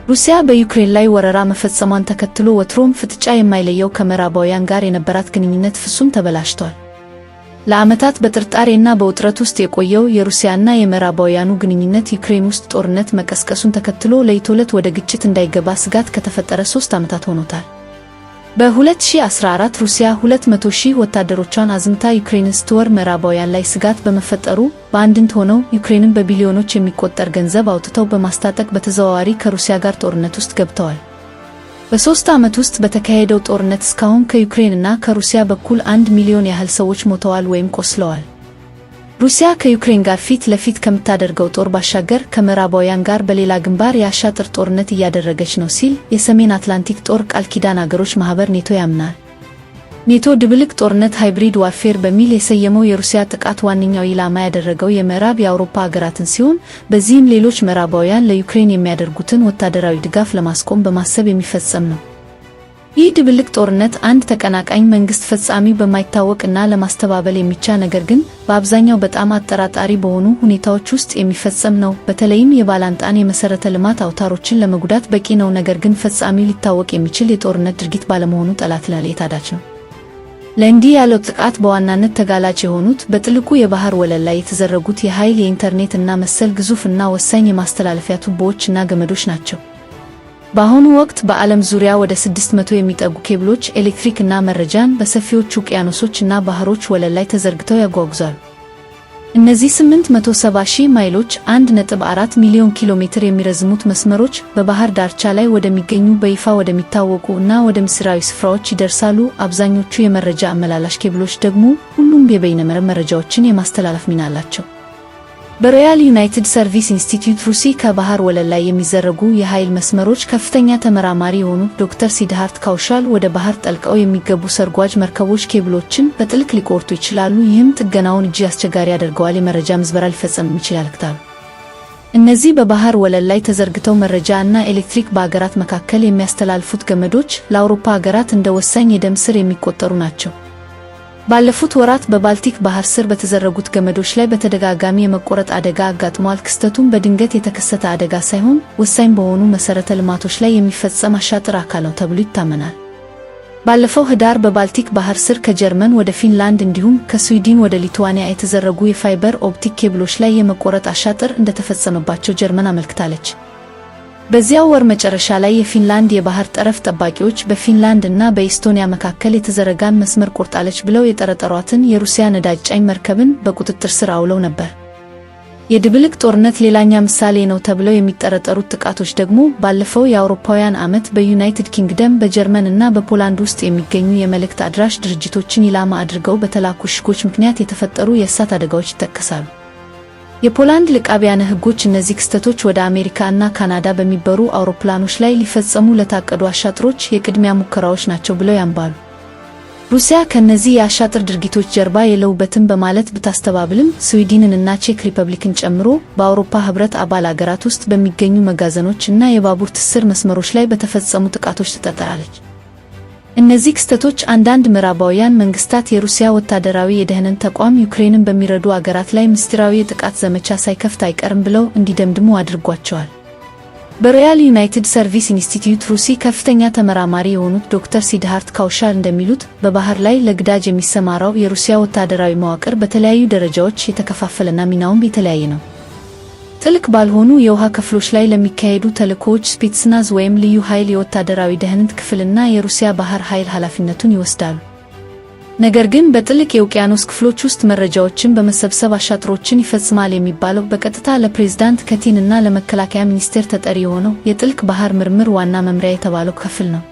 ሩሲያ በዩክሬን ላይ ወረራ መፈጸሟን ተከትሎ ወትሮም ፍጥጫ የማይለየው ከምዕራባውያን ጋር የነበራት ግንኙነት ፍጹም ተበላሽቷል። ለዓመታት በጥርጣሬና በውጥረት ውስጥ የቆየው የሩሲያና የምዕራባውያኑ ግንኙነት ዩክሬን ውስጥ ጦርነት መቀስቀሱን ተከትሎ ለይቶለት ወደ ግጭት እንዳይገባ ስጋት ከተፈጠረ 3 ዓመታት ሆኖታል። በ2014 ሩሲያ 200 ሺህ ወታደሮቿን አዝምታ ዩክሬንን ስትወር ምዕራባውያን ላይ ስጋት በመፈጠሩ በአንድነት ሆነው ዩክሬንን በቢሊዮኖች የሚቆጠር ገንዘብ አውጥተው በማስታጠቅ በተዘዋዋሪ ከሩሲያ ጋር ጦርነት ውስጥ ገብተዋል። በ3 ዓመት ውስጥ በተካሄደው ጦርነት እስካሁን ከዩክሬን እና ከሩሲያ በኩል 1 ሚሊዮን ያህል ሰዎች ሞተዋል ወይም ቆስለዋል። ሩሲያ ከዩክሬን ጋር ፊት ለፊት ከምታደርገው ጦር ባሻገር ከምዕራባውያን ጋር በሌላ ግንባር የአሻጥር ጦርነት እያደረገች ነው ሲል የሰሜን አትላንቲክ ጦር ቃል ኪዳን አገሮች ማኅበር ኔቶ ያምናል። ኔቶ ድብልቅ ጦርነት hybrid warfare በሚል የሰየመው የሩሲያ ጥቃት ዋነኛው ኢላማ ያደረገው የምዕራብ የአውሮፓ ሀገራትን ሲሆን፣ በዚህም ሌሎች ምዕራባውያን ለዩክሬን የሚያደርጉትን ወታደራዊ ድጋፍ ለማስቆም በማሰብ የሚፈጸም ነው። ይህ ድብልቅ ጦርነት አንድ ተቀናቃኝ መንግስት ፈጻሚው በማይታወቅ እና ለማስተባበል የሚቻል፣ ነገር ግን በአብዛኛው በጣም አጠራጣሪ በሆኑ ሁኔታዎች ውስጥ የሚፈጸም ነው። በተለይም የባላንጣን የመሠረተ ልማት አውታሮችን ለመጉዳት በቂ ነው፣ ነገር ግን ፈጻሚው ሊታወቅ የሚችል የጦርነት ድርጊት ባለመሆኑ ጠላት ለመለየት አዳጋች ነው። ለእንዲህ ያለው ጥቃት በዋናነት ተጋላጭ የሆኑት በጥልቁ የባህር ወለል ላይ የተዘረጉት የኃይል፣ የኢንተርኔት እና መሰል ግዙፍ እና ወሳኝ የማስተላለፊያ ቱቦዎች እና ገመዶች ናቸው። በአሁኑ ወቅት በዓለም ዙሪያ ወደ 600 የሚጠጉ ኬብሎች ኤሌክትሪክ እና መረጃን በሰፊዎቹ ውቅያኖሶች እና ባህሮች ወለል ላይ ተዘርግተው ያጓጉዛሉ። እነዚህ 870 ሺህ ማይሎች፣ 1.4 ሚሊዮን ኪሎ ሜትር የሚረዝሙት መስመሮች በባህር ዳርቻ ላይ ወደሚገኙ፣ በይፋ ወደሚታወቁ እና ወደ ምስጢራዊ ስፍራዎች ይደርሳሉ። አብዛኞቹ የመረጃ አመላላሽ ኬብሎች ደግሞ ሁሉም የበይነመረብ መረጃዎችን የማስተላለፍ ሚና አላቸው። በሮያል ዩናይትድ ሰርቪስ ኢንስቲትዩት ሩሲ ከባህር ወለል ላይ የሚዘረጉ የኃይል መስመሮች ከፍተኛ ተመራማሪ የሆኑት ዶክተር ሲድሃርት ካውሻል ወደ ባህር ጠልቀው የሚገቡ ሰርጓጅ መርከቦች ኬብሎችን በጥልቅ ሊቆርጡ ይችላሉ፣ ይህም ጥገናውን እጅግ አስቸጋሪ ያደርገዋል፣ የመረጃ ምዝበራ ሊፈጸም ይችላል ያመለክታሉ። እነዚህ በባህር ወለል ላይ ተዘርግተው መረጃ እና ኤሌክትሪክ በአገራት መካከል የሚያስተላልፉት ገመዶች ለአውሮፓ ሀገራት እንደ ወሳኝ የደም ስር የሚቆጠሩ ናቸው። ባለፉት ወራት በባልቲክ ባህር ስር በተዘረጉት ገመዶች ላይ በተደጋጋሚ የመቆረጥ አደጋ አጋጥሟል። ክስተቱም በድንገት የተከሰተ አደጋ ሳይሆን ወሳኝ በሆኑ መሠረተ ልማቶች ላይ የሚፈጸም አሻጥር አካል ነው ተብሎ ይታመናል። ባለፈው ህዳር በባልቲክ ባህር ስር ከጀርመን ወደ ፊንላንድ እንዲሁም ከስዊድን ወደ ሊቱዋኒያ የተዘረጉ የ fiber optic ኬብሎች ላይ የመቆረጥ አሻጥር እንደተፈጸመባቸው ጀርመን አመልክታለች። በዚያው ወር መጨረሻ ላይ የፊንላንድ የባህር ጠረፍ ጠባቂዎች በፊንላንድ እና በኢስቶኒያ መካከል የተዘረጋን መስመር ቆርጣለች ብለው የጠረጠሯትን የሩሲያ ነዳጅ ጫኝ መርከብን በቁጥጥር ስር አውለው ነበር። የድብልቅ ጦርነት ሌላኛ ምሳሌ ነው ተብለው የሚጠረጠሩት ጥቃቶች ደግሞ ባለፈው የአውሮፓውያን ዓመት በዩናይትድ ኪንግደም፣ በጀርመን እና በፖላንድ ውስጥ የሚገኙ የመልእክት አድራሽ ድርጅቶችን ኢላማ አድርገው በተላኩ ሽጎች ምክንያት የተፈጠሩ የእሳት አደጋዎች ይጠቀሳሉ። የፖላንድ አቃቢያነ ሕጎች እነዚህ ክስተቶች ወደ አሜሪካ እና ካናዳ በሚበሩ አውሮፕላኖች ላይ ሊፈጸሙ ለታቀዱ አሻጥሮች የቅድሚያ ሙከራዎች ናቸው ብለው ያምናሉ። ሩሲያ ከእነዚህ የአሻጥር ድርጊቶች ጀርባ የለሁበትም በማለት ብታስተባብልም፣ ስዊድንን እና ቼክ ሪፐብሊክን ጨምሮ በአውሮፓ ሕብረት አባል አገራት ውስጥ በሚገኙ መጋዘኖች እና የባቡር ትስስር መስመሮች ላይ በተፈጸሙ ጥቃቶች ትጠረጠራለች። እነዚህ ክስተቶች አንዳንድ ምዕራባውያን መንግስታት የሩሲያ ወታደራዊ የደህንነት ተቋም ዩክሬንን በሚረዱ አገራት ላይ ምስጢራዊ የጥቃት ዘመቻ ሳይከፍት አይቀርም ብለው እንዲደምድሙ አድርጓቸዋል። በሮያል ዩናይትድ ሰርቪስ ኢንስቲትዩት ሩሲ ከፍተኛ ተመራማሪ የሆኑት ዶክተር ሲድሃርት ካውሻል እንደሚሉት፣ በባህር ላይ ለግዳጅ የሚሰማራው የሩሲያ ወታደራዊ መዋቅር በተለያዩ ደረጃዎች የተከፋፈለና ሚናውም የተለያየ ነው። ጥልቅ ባልሆኑ የውሃ ክፍሎች ላይ ለሚካሄዱ ተልዕኮዎች ስፔትስናዝ ወይም ልዩ ኃይል፣ የወታደራዊ ደህንነት ክፍልና የሩሲያ ባህር ኃይል ኃላፊነቱን ይወስዳሉ። ነገር ግን በጥልቅ የውቅያኖስ ክፍሎች ውስጥ መረጃዎችን በመሰብሰብ አሻጥሮችን ይፈጽማል የሚባለው በቀጥታ ለፕሬዝዳንት ፑቲን እና ለመከላከያ ሚኒስቴር ተጠሪ የሆነው የጥልቅ ባህር ምርምር ዋና መምሪያ የተባለው ክፍል ነው።